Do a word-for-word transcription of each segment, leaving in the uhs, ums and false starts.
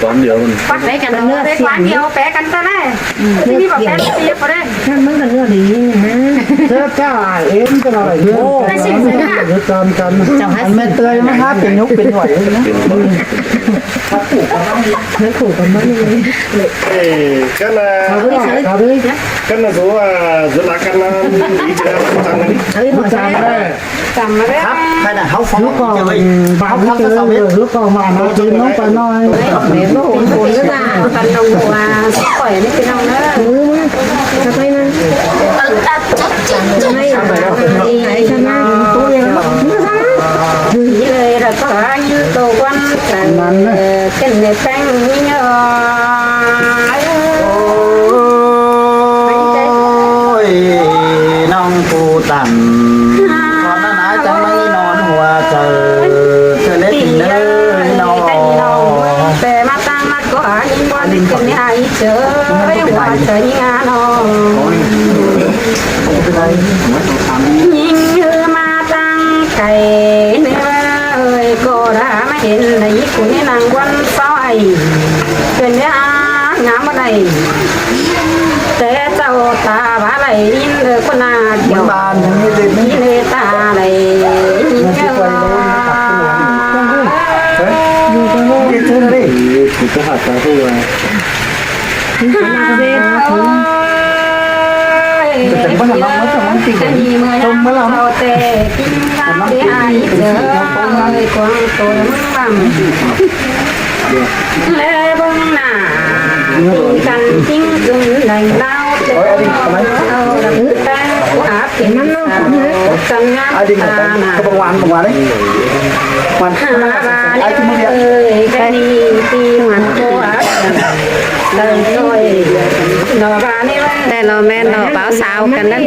Tóm điêu. แปะกันเนาะ แปะกันเดียว แปะกันเท่านั้น ที่นี่บอกแปะเสียบ่ได้ นั่นมันก็เนื้อดีนะ เจ้าเจ้าเอ็มจะอร่อยเยอะ โอ้ ไม่สิ เดี๋ยวตามกัน เจ้าหา อันแม่เตยมาหาเป็นยุคเป็นหน่วยเลยนะ เฮ้ย ผูกกันมานี่ เอ้ย กันนะ เอาไปเอาไป กันนะ สูว่า สูรักกันนะ ดีจะได้ทำกันดิ เอ้ย หมอ สั่งได้ สั่งมาได้ ครับ ใครน่ะ เขาฟ้อง ลูกกอง เจอไว้ บ้าน เขา นี้ เขา เจอ เขา ลูกกองมา มากินน้องไปหน่อย เดี๋ยวลูกคนก็ด่ากันลงหัว ปล่อยไม่เป็นเอาเนอะ อืม ทำไมมัน ไม่ ไม่ ไม่ ไม่ เลยเราก็ยืดตัววัน มันนะ เออ ขึ้นในแป้งนี่เนาะ โอ้ย น้องผู้ตัน ตอนนั้นหายจังไม่นอนหัวเจอ เธอเล็กเด้อน้อง แต่มาตั้งนัดก็หายิงบ่ได้ขึ้นให้เจอ หัวเจอยิงหาน้อง ยิงมาตั้งไกล เอ้ย ก็ได้มาเห็นในคุณนี่นางวันซอย เป็นยางามอะไร แต่เจ้าตาว่าอะไรยินเด้อคนหน้าเขียว บ้านยังไม่เสร็จนะ ยินเด้อตาอะไรยินเด้อ เฮ้ย อยู่ตรงนู้น นี่ชื่ออะไร กูก็หัดตาคู่มา เสร็จ แต่บ้านเราไม่ต้องติด แต่มีเมื่อ ต้มมะละ เราแต่กินข้าวได้เจอ เลยควงตัวมึงบัง และเบิ่งหน้า กินกันทิ้งจุ่มแดงดาวเจอ เอาดังแป้งกูอาบกินมันเนาะ สัญญา เอาดิ ตาหน้า เขาบอกหวาน บอกหวานเลย หวาน หาว่า ไอ้ที่มึงเนี่ย เอ้ย แค่นี้ที่หวานกูอาบ แต่เราแม่นเนาะ บ่าวสาวกันนั่น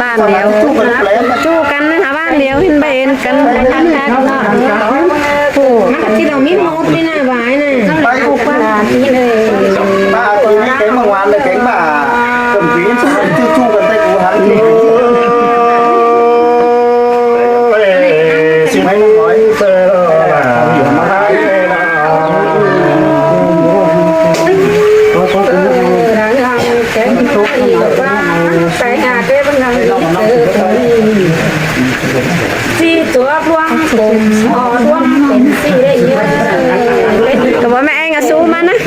บ้านเดียว จู้กันนะคะ บ้านเดียว เห็นบ่เห็นกัน คักๆ เนาะ ผู้ มันก็สิเรามีหมดนี่นะ หวายน่ะ ไป ป้าตัวนี้เก่งเมื่อวานเลย เก่งป่ะ คนผีสองคนจู้ๆ กันไป กูหัน เอ้ย สิไม่น้อย เตยแล้วนะ สี่ตัวพวงผมหอร่วมเป็นสี่ได้เยอะ ก็ว่าแม่แองอะสู้มันนะ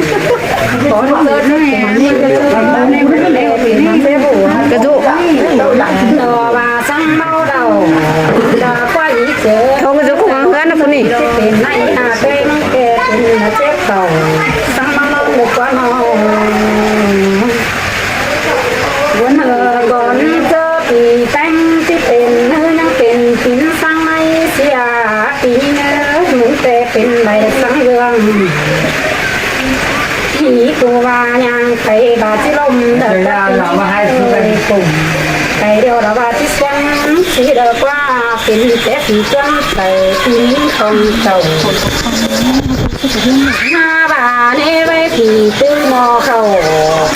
กระจุ ต่อว่าสั่งเมาเหล้า ด่าควายอีเจอ เขากระจุของเพื่อนนะคนนี้ เป็นในอาเต็มแก่เป็นเจ็บเก่า สั่งเมาเหล้าเด็กกว่าเมา วันเออก่อนเจอปีแต่งที่เป็นเนื้อยังเป็นกินสั่งไม่เสียปีเนื้อหมูแต่เป็นใบสั่งเรื่อง ผีกูว่ายางไปบาดที่ลมเดินไปเลยกลุ่มไปเดียวละว่าที่เสียงสีเดียวกว่าเป็นแต่สีจนไปปีนี้ของเจ้า ห้าบาทนี่ไว้ผีตื้อหม้อข้าว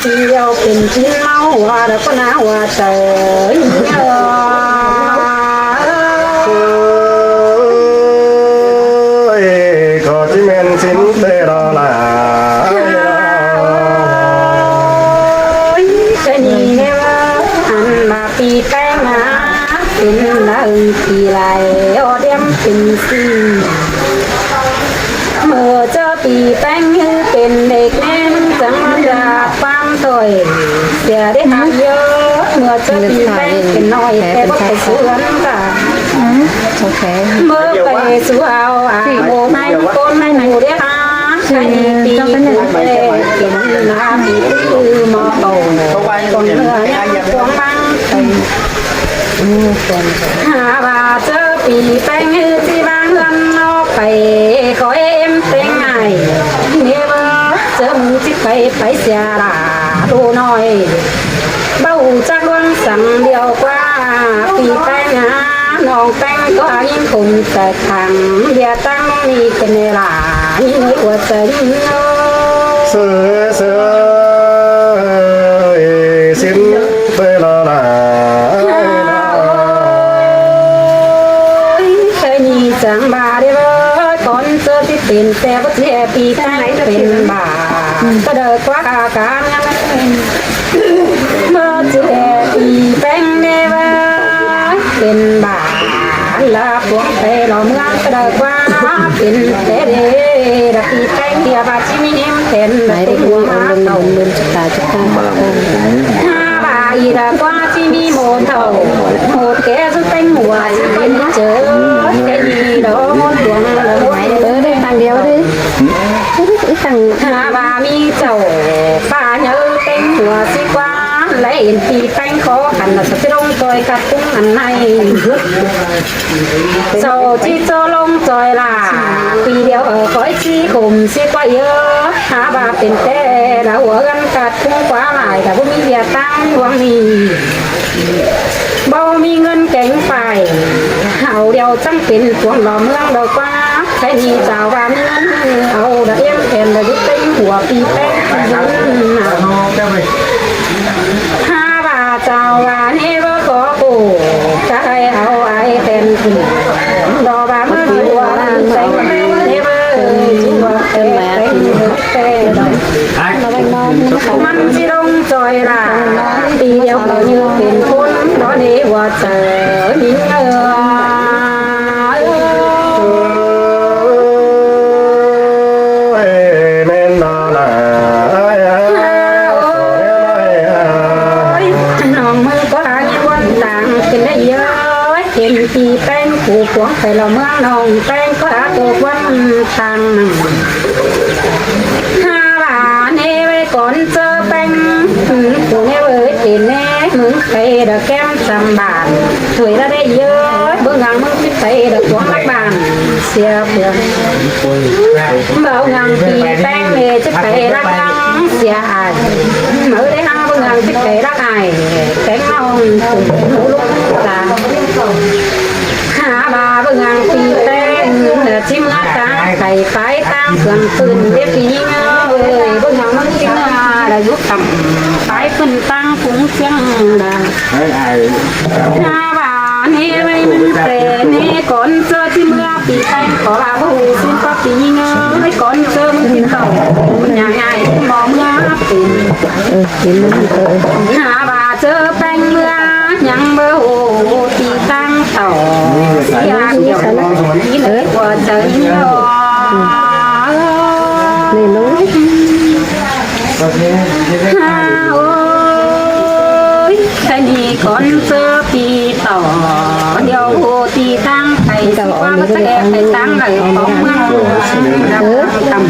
เดียวเป็นชิ้นเมาหัวแล้วก็หน้าหัวเตย โอ้ย ขอที่แม่นสินเตยรอหลา จะนี่แน่ว่า อันมาปีแป้งมา เป็นหนึ่งปีไหลออเดียมเป็นสี่ เมื่อเจอปีแป้งยังเป็นเด็กแน่นจังมาจากความต่อย เสียได้ทำเยอะ เมื่อเจอปีแป้งเป็นน้อยแต่ก็ไปสวนค่ะ โอเค เมื่อไปสวนเอาอาโมไม่ก้นไม่หมูเดียวค่ะ ใครมีปีกูเลยเป็นนาปีตื้อหมอเก่า คนเมืองยังควงมังไป หาว่าเจอปีแป้งฮือที่บ้านเฮือนนอกไป ขอเอ็มเต็งไงเนเวอ Pay pay sia la ꞌlu ꞌnọi, báu chắc ꞌluống săng điêu ꞌquá. Pi ꞌpéng a, ꞌnọng ꞌpéng ꞌquá ꞌnhính khum ꞌtẹ khăng, ꞌviạk ꞌtáng ꞌmướng ꞌnị khen ꞌnị la, ꞌnhính ꞌnọi ꞌquá ꞌsớ ꞌnhính ꞌnớ. ꞌSớ ꞌsớ ꞌsớ ꞌsím ꞌpéng la la. Ôi, khay ꞌnị chắng ba đi ꞌvớ, cón ꞌchớ ꞌchí pên ꞌtẹ báu ꞌchí pi ꞌpéng pên ba. Cá đaư ꞌquá cá cá ꞌnhắng báu ꞌchí pi ꞌpéng ꞌnị ꞌvớ, pên ba. La phuống pay lỏ ꞌmướng cá đaư ꞌquá pên ꞌtẹ đê, đa pi ꞌpéng đi ba ꞌchí ꞌmí ꞌếm pên đa ꞌtếng hua ꞌmá khảu. ꞌHa ba ꞌnị đa ꞌquá ꞌchí ꞌmí ꞌmột thảu ꞌmột ké dú ꞌtếng hua ꞌchí pên ꞌchớ, ké đi đó ꞌmột tuông đa ꞌmột. Ơ, đê tăng điêu đê. Ih tăng. ꞌHa ba ꞌmí chảu ꞌpá ꞌnhớ ꞌtếng hua ꞌchí ꞌquá, ꞌlé ên pi ꞌpéng khó khăn ꞌnạ, sau ꞌchí ꞌlống ꞌchoi khắt ꞌpứng ăn ꞌnị. Sau ꞌchí ꞌchọ ꞌlống ꞌchoi la, pi điêu ꞌcọ khói ꞌchí khum ꞌchí ꞌquá ꞌnhớ. ꞌHa ba pên ꞌtẹ đa hua ꞌhướn khắt ꞌpứng ꞌquá lai, đa báu ꞌmí ꞌviạk ꞌtáng ꞌluống ꞌnị. Báu ꞌmí ꞌngớn kéng pay, au điêu chắng pên phuông lỏ ꞌmướng đaư ꞌquá. Khay ꞌnị chảu ba ꞌmí ꞌngớn au đa ꞌếm pên đa dú ꞌtếng hua pi ꞌpéng ꞌnhắng. ꞌHa ba chảu ba ꞌnị ꞌvớ ꞌcọ ꞌcọ, ꞌchớ au ai pên khửn, đo ba ꞌmá đi hua ꞌtếng ꞌpéng ꞌnị ꞌvớ, ꞌchí hua ꞌtếng ꞌpéng ꞌtếng. ꞌMắn ꞌchí ꞌlống ꞌchoi la, pi điêu ꞌcọ ꞌnhớ pên khốn, đo đi hua ꞌchớ ꞌnhính ꞌnớ. Ôi, ꞌmen đó là. Ôi, ꞌnọng ꞌmướng ꞌquá ꞌnhính ꞌquá tang khen đảy ꞌnhớ. Khen pi ꞌpéng phủ phuống pay lỏ ꞌmướng, ꞌnọng ꞌpéng ꞌquá tô ꞌquá tang. ꞌHa ba ꞌnị ꞌvớ cón ꞌchớ ꞌpéng phủ ꞌnị ꞌvớ, ên ꞌnị ꞌmướng pay đa kem chăm bản. Thuổi đa đảy ꞌnhớ, báu ꞌnhắng ꞌmướng ꞌchí pay đa cuông lắc bản sia phuông. Báu ꞌnhắng pi ꞌpéng ꞌnị ꞌchí pay lắc ꞌnhắng sia ai. Máư đảy ꞌhắng báu ꞌnhắng ꞌchí pay lắc ai. Kéng ꞌnọng khửn ꞌlống ta. ꞌHa ba báu ꞌnhắng pi ꞌpéng ꞌnị ꞌchí ꞌmá ꞌtáng khay pay ꞌtáng cuông pưn đé pi ꞌnhính ꞌnớ ꞌvớ. Báu ꞌnhắng ꞌmướng ꞌchí ꞌmá đa dú tăm pay pưn ꞌtáng cuông ꞌsiếng đa. ꞌHa ba ꞌnị ꞌvớ ꞌmướng ꞌtẹ ꞌnị cón ꞌchớ ꞌchí ꞌmá pi ꞌpéng ꞌcọ ba báu ꞌhụ ꞌsịn ꞌquá pi ꞌnhính ꞌnớ. Cón ꞌchớ ꞌmướng ꞌchí tảu, ꞌnhắng ai ꞌmá ꞌmá pên. Ơ, pên ꞌnị ꞌmắn ꞌtẹ. ꞌHa ba ꞌchớ ꞌpéng ꞌmá ꞌnhắng báu ꞌhụ ꞌti ꞌtáng tảu. ꞌSia điêu ꞌnị ꞌlẹo ꞌquá chaư ꞌnị ꞌnớ. ꞌNị ꞌnớ. ꞌHa ôi, ꞌkhạy ꞌnị cón ꞌchớ ꞌpi tảu điêu ꞌhụ ꞌti ꞌtáng pay ꞌquá ꞌmá ꞌchớ ꞌkhạy ꞌtáng đảy khong ꞌmướng. Đa ꞌmướng tăm.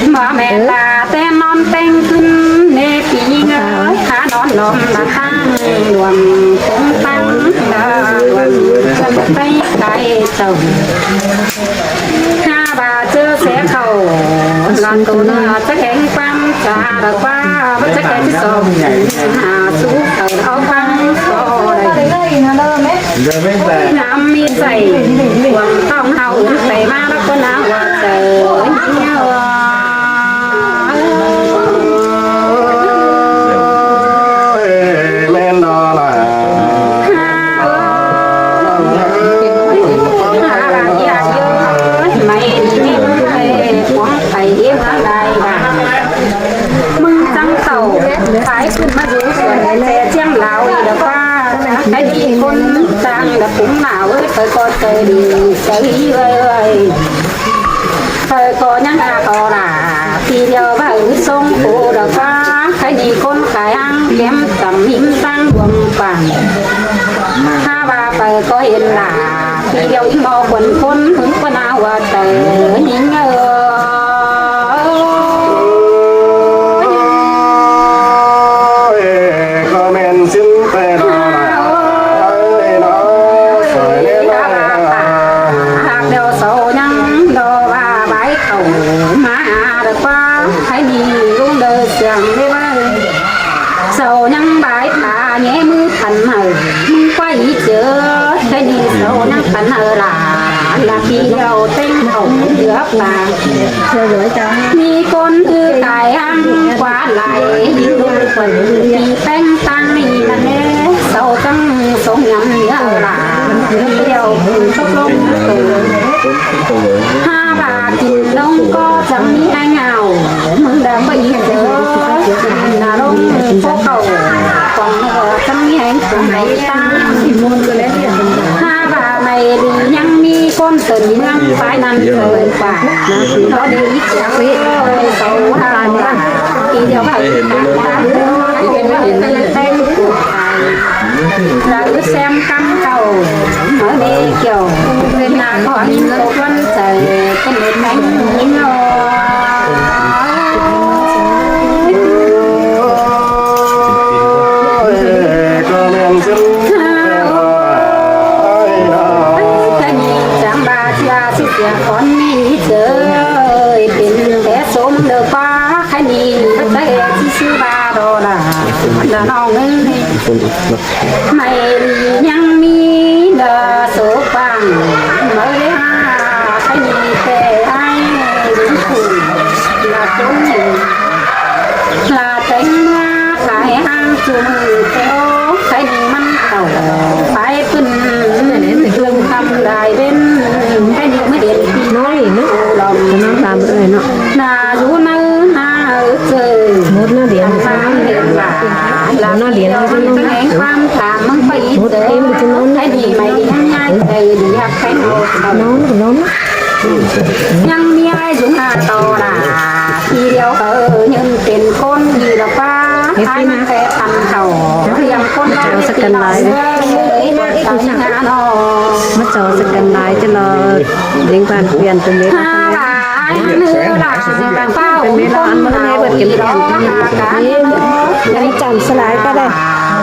ꞌMá ꞌmẹ ta ꞌtẹ ꞌnón ꞌpéng ꞌcứn ꞌnị ꞌpi ꞌnhính ꞌnớ, ꞌkhá ꞌnón ꞌnọm ta ꞌtáng luông, ꞌpứng ꞌtáng ta luông, ꞌchớ ꞌpéng cai chảu. ꞌKhạy ba ꞌchớ ꞌsé khảu, lon tô ꞌnớ ꞌchớ kéng ꞌquám cha đa ꞌquá, báu ꞌchớ kéng ꞌchí sop, ꞌhụ ꞌcọ au ꞌquám so đảy. ꞌNắm ꞌmí ꞌsạy, cuông ꞌtóng ꞌháu ứn pay ꞌmá lắc ꞌquá ná ꞌhua chaư. ꞌMen đó là. ꞌMắn ꞌchắng tảu, pay ꞌcứn ꞌmá dú suôn ꞌtẹ ꞌchiếng Lào đa ꞌquá. ꞌKhạy ꞌnị ꞌcốn ꞌtáng đa ꞌpứng Lào ới, pay ꞌcọ chaư đi, chaư đi ới. Pay ꞌcọ ꞌnhắng a ꞌcọ lả, ꞌpi điêu ꞌva ứ sông phủ đa ꞌquá. ꞌKhạy ꞌnị ꞌcốn khai ꞌháng kém tăm ꞌhím ꞌtáng luông quảng. ꞌKhạy ba pay ꞌcọ hên lả, ꞌpi điêu ꞌhím ꞌmo khuôn ꞌcốn, ꞌhứng ꞌquá ná ꞌhua chaư ꞌnhính ꞌnớ. Ôi, ꞌcọ ꞌmen ꞌsịn ꞌtẹ đó là. Ôi, nó sỏi lên đó là. Hạc điêu sâu ꞌnhắng đo ꞌva bái khảu ꞌmá đa ꞌquá, hảư ꞌnị ꞌlung đaư siang ꞌlế ꞌva. Sau ꞌnhắng bái ta ꞌnhé ꞌmứ phăn hảư, ꞌmứng ꞌquá ꞌnị ꞌchớ, hảư ꞌnị sau ꞌnhắng phăn hảư lả, lả ꞌpi điêu ꞌtếng khảu ꞌdứa pang. ꞌMí ꞌcốn ư tai ꞌhăng ꞌquá lai, ꞌlung khuôn ꞌpi ꞌtếng ꞌtáng ꞌnị ꞌnặn ꞌlế, sau ꞌchắng sống ngắm ꞌnhớ lả, ꞌpi điêu ꞌcốn tốc ꞌlống tù. ꞌHa ꞌva kin ꞌlống ꞌcọ chắng ꞌmí ꞌhéng au, ꞌmứng đaư ꞌquá ꞌnị ꞌchớ, ꞌnhá ꞌlống phốc khảu, quảng ꞌnơ chắng ꞌmí ꞌhéng cuông đảy ꞌtáng. ꞌHa ꞌva ꞌmạy đi ꞌnhắng ꞌmí ꞌcốn tơn ꞌmướng phái ꞌnặn ꞌchớ ꞌquá, ꞌnọ đi ꞌchớ, sau ꞌhá ꞌva, ꞌpi điêu ꞌva, ꞌlạ ư ꞌsém ꞌcắm khảu, ꞌmá ꞌmí kiẻo, ꞌpến ꞌnạ ꞌcọ ꞌnhính tốc ꞌluốn chaư, ꞌpến đét ꞌtếng ꞌnhính ꞌnọ. Hảư ꞌnị chắng ꞌva ꞌchí ꞌva ꞌsứ sia khón ꞌnị ꞌchớ, pên té sôm đaư ꞌquá, hảư ꞌnị ꞌmá té ꞌchí ꞌsứ ꞌva đo lả, đa ꞌnọng ới. ꞌMạy đi ꞌnhắng ꞌmí đa sô pang, ꞌmá ꞌlế ha, hảư ꞌnị té ải, ꞌlung khửn, lả ꞌcốn ꞌnị, lả ꞌtếng ꞌmá, khai ꞌháng ꞌchu ꞌmự ꞌtẹ ô, hảư ꞌnị ꞌmắn khảu, phái ꞌpứng, ꞌlung khăm lai ꞌvến, hảư ꞌnị ꞌmá đen ꞌpi ꞌnọng, ꞌnọng ꞌtám ới ꞌnọ. ꞌNa dú ꞌnớ ꞌnớ ꞌchớ. Mốt ꞌnớ đen. ꞌTăm ꞌmá đen lả. Mốt ꞌnớ đen ꞌchớ ꞌnọng. ꞌHéng ꞌquám tham ꞌmướng ꞌpá ꞌnị ꞌchớ. Mốt ꞌtếng ꞌchớ ꞌnọng. Hảư ꞌnị ꞌmạy đi ꞌnhắng ꞌnhái, hảư đi ꞌhặc ꞌpéng ꞌnọng. ꞌNọng, ꞌnọng. ꞌNhắng ꞌmí ải dú ꞌnạ ꞌto lả. ꞌPi điêu hảư ꞌnhớn pên ꞌcốn đi lỏ ꞌquá. Ái ꞌmá ꞌtẹ tăm khảu. ꞋLiêm ꞌcốn ꞌlạ. Chảu ꞌsắc căn lai. ꞌMá chảu ꞌsắc căn lai ꞌchớ ꞌlọ. Dính ꞌvan phiên tui mết. ꞌHa ꞌva ꞌnư lả, ꞌpứng ꞌpứng ꞌpứng ꞌpứng ꞌpứng ꞌpứng ꞌpứng ꞌpứng ꞌpứng. ꞌNhá chăm ꞌsá lai ꞌcọ đảy.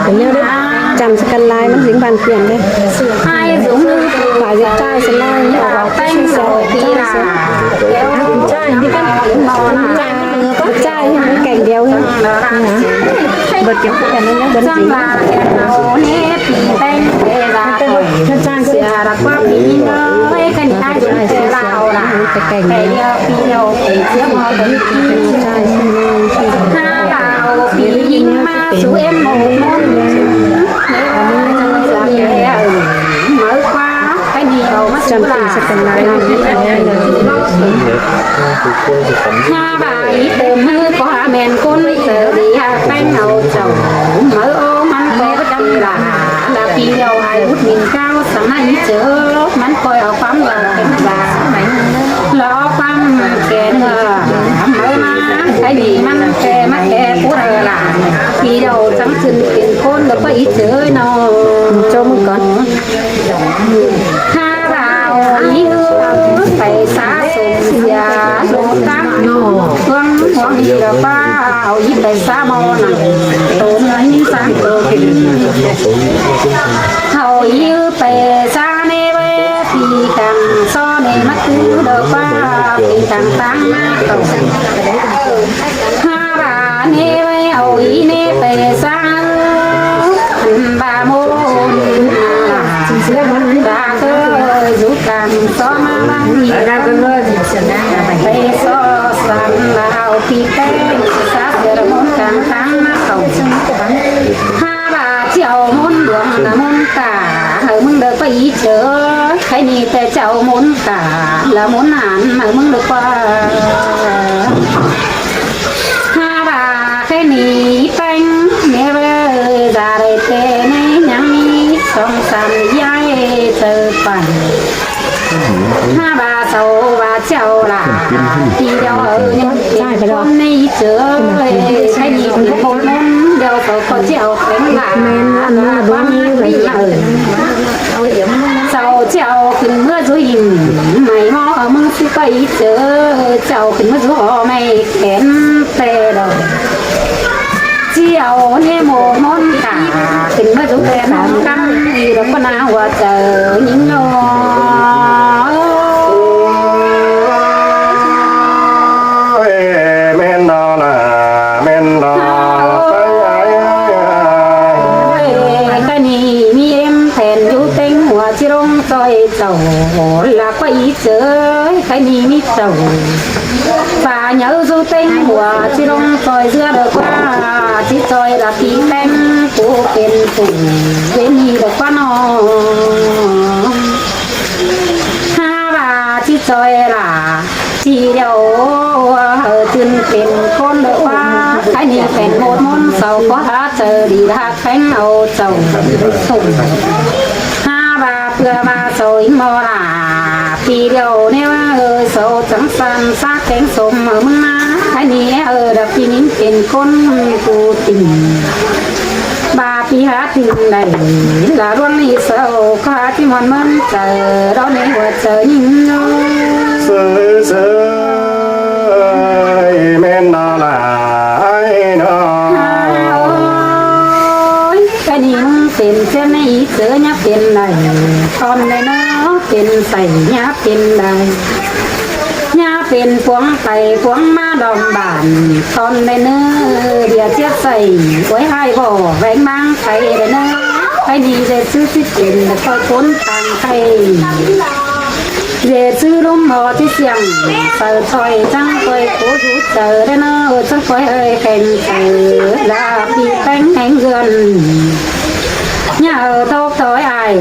ꞌNhá chăm ꞌsá căn lai ꞌmắn dính ꞌvan phiên đảy. Phải dứt ꞌchái ꞌsá lai ꞌnị, ꞌchái ꞌsá lai. ꞌChái ꞌnị ꞌcọ. ꞌChái ꞌnị kẻng điêu ꞌnị. Bớt kéo cái này nó bớt dính. ꞌChái ꞌsá lai. Chăm ꞌsá căn lai. ꞌHa ꞌva ꞌí tơm ꞌmứ ꞌcọ ꞌmen ꞌcốn ꞌchớ đi ꞌhặc ꞌpéng au chảu. ꞌMứ ô ꞌmắn ꞌcọ chăm lả, lả ꞌpi điêu ải út ꞌmịn ꞌcao săng ꞌnặn ꞌchớ, ꞌmắn ꞌcoi au ꞌquám ꞌlạ ꞌpéng ꞌva. Lo ꞌquám kẻ ꞌnưa, ꞌmứ ꞌmá, ải đi ꞌmắn kẻ ꞌmá kẻ pút ꞌlạ. ꞌPi điêu chắng chưn pên ꞌcốn ꞌlạ ꞌquá ꞌí ꞌchớ ꞌnọ. Chôm ꞌcón. ꞌHa ꞌva ꞌí ư pay ꞌsá sôm sia lô cắp ꞌnọ. ꞌHuang ꞌhuang đi lỏ ꞌva au ꞌí pay ꞌsá ꞌmo nẳng tốn ꞌsáng tô kỉ. Au ꞌí ư pay ꞌsá ꞌnê ꞌvế phi cang so ꞌnê ꞌmá ꞌtứ lỏ ꞌva phi cang ꞌtáng ꞌmá tô. ꞌHa ꞌva ꞌnê ꞌvế au ꞌí ꞌnê pay ꞌsá ꞌva môn ꞌva ꞌcọ dú cang so ꞌmá ꞌváng ꞌnị pay so săng ꞌva au phi ꞌtếng ꞌsá sia lỏ môn cang ꞌtáng ꞌmá tô. ꞌHa ꞌva ꞌchí au môn luông lỏ môn cả hảư ꞌmướng đaư ꞌquá ꞌí ꞌchớ, ải ꞌnị ꞌtẹ ꞌchí au môn cả lỏ môn hẳn hảư ꞌmướng đaư ꞌquá. ꞌHa ꞌva ải ꞌnị ꞌpéng ꞌnê ꞌvế da đảy ꞌtẹ ꞌnê ꞌnhắng ꞌmí song sam dái chaư păn. ꞌHa ꞌva sau ꞌva ꞌchí au lả ꞌpi điêu ꞌnhắng ꞌcốn ꞌnị ꞌchớ, ải ꞌnị ꞌpéng ꞌcốn môn điêu sau ꞌcọ ꞌchí au ꞌpéng lả. Sau ꞌchí au khửn ꞌmứa dú ꞌhịn ꞌmạy ꞌmo ꞌmướng ꞌsứ ꞌquá ꞌí ꞌchớ, ꞌchí au khửn ꞌmứa dú ꞌhọ ꞌmạy kén ꞌtẹ đaư. ꞌChí au ꞌnê ꞌmo môn cả khửn ꞌmứa dú kén ꞌcắm đi lỏ ꞌquá ꞌna hua chaư ꞌnhính ꞌnọ. ꞌMen ꞌnọ ꞌlạ, ꞌmen ꞌnọ. Ôi, ꞌkhạy ꞌnị ꞌmí ꞌếm phen dú ꞌtếng hua ꞌchí ꞌlống ꞌchoi chảu, ꞌlạ ꞌquá ꞌí ꞌchớ, ꞌkhạy ꞌnị ꞌmí chảu. Pha nháư dú ꞌtếng hua ꞌchí ꞌlống ꞌchoi ꞌdứa đa ꞌquá, ꞌchí ꞌchoi đa ꞌpi ꞌtếng pú pên phủ, ꞌdệt ꞌnị đa ꞌquá ꞌnọ. Ha ꞌva ꞌchí ꞌchoi ꞌlạ, ꞌchí điêu, hảư ꞌchưn pên ꞌcốn đa ꞌquá, ꞌkhạy ꞌnị pên ꞌmột ꞌmôn sau ꞌcọ hák chaư đi hák ꞌpéng au chảu sủng. Ha ꞌva ꞌpưa ꞌva sau ín ꞌmo ꞌlạ, ꞌpi điêu ꞌnéo ꞌhới sau chắng san ꞌsác kéng sôm hảư ꞌmứng ꞌmá, ꞌkhạy ꞌnị ꞌhới đa ꞌpi ꞌnhính pên ꞌcốn tu tỉnh. ꞌVa ꞌpi hák ꞌtưng đảy, ꞌlạ ꞌluống ꞌnị sau ꞌcọ hák ꞌchí ꞌmuôn ꞌmớn chaư, đón ꞌnị hua chaư ꞌnhính ꞌnớ. Sơi, sơi, ꞌmen ꞌnọ ꞌlạ, ái ꞌnọ. Ôi, ꞌkhạy ꞌnị ꞌmứng pên ꞌchớ ꞌnị ꞌchớ ꞌnhá pên đảy, ꞌtọn đảy ꞌnớ, pên sảy ꞌnhá pên đảy. ꞌNhá pên phuống pay phuống ꞌmá đom bản, ꞌtọn đảy ꞌnớ, ꞌviạk ꞌchiếc sảy, ꞌquái ꞌhại ꞌvọ, ꞌvẹng ꞌmáng khay đảy ꞌnớ. ꞌKhạy ꞌnị ꞌdệt ꞌsứ ꞌchí pên, ꞌchoi ꞌcốn tang khay. ꞌDệt ꞌsứ ꞌlúm ꞌmo ꞌchí siêng, sau ꞌchoi chắng ꞌchoi pú dú chaư đảy ꞌnớ, chắng ꞌchoi ơi khen chaư, ꞌlạ ꞌpi ꞌpéng ꞌhéng ꞌgươn. ꞌNhá ꞌtốc ꞌtoi ải,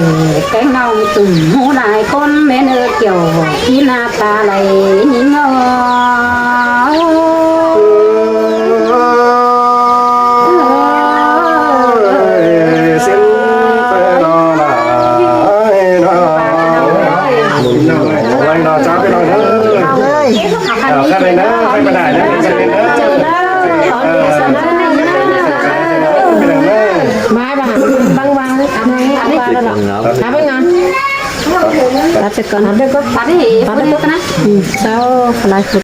kéng ꞌnọng tủm ꞌmú lai ꞌcốn ꞌmen ꞌnớ, kiẻo ꞌpi ꞌna ta lai ꞌnhính ꞌnớ. Ôi, xin phép ꞌnọ ꞌlạ, ái ꞌnọ. Ôi, ꞌnọ, chào ꞌpi ꞌnọng ꞌnớ. Ơi. Ờ, khai ꞌmá ꞌnớ, khai ꞌmá đảy ꞌnớ, khai ꞌmá đảy ꞌnớ. Ờ, ꞌpi ꞌnọng ꞌnớ. Mai ba, băng băng, băng băng. Hả, băng băng. Tắt cho con. Tắt đi, tắt đi. Sao, phải lại khử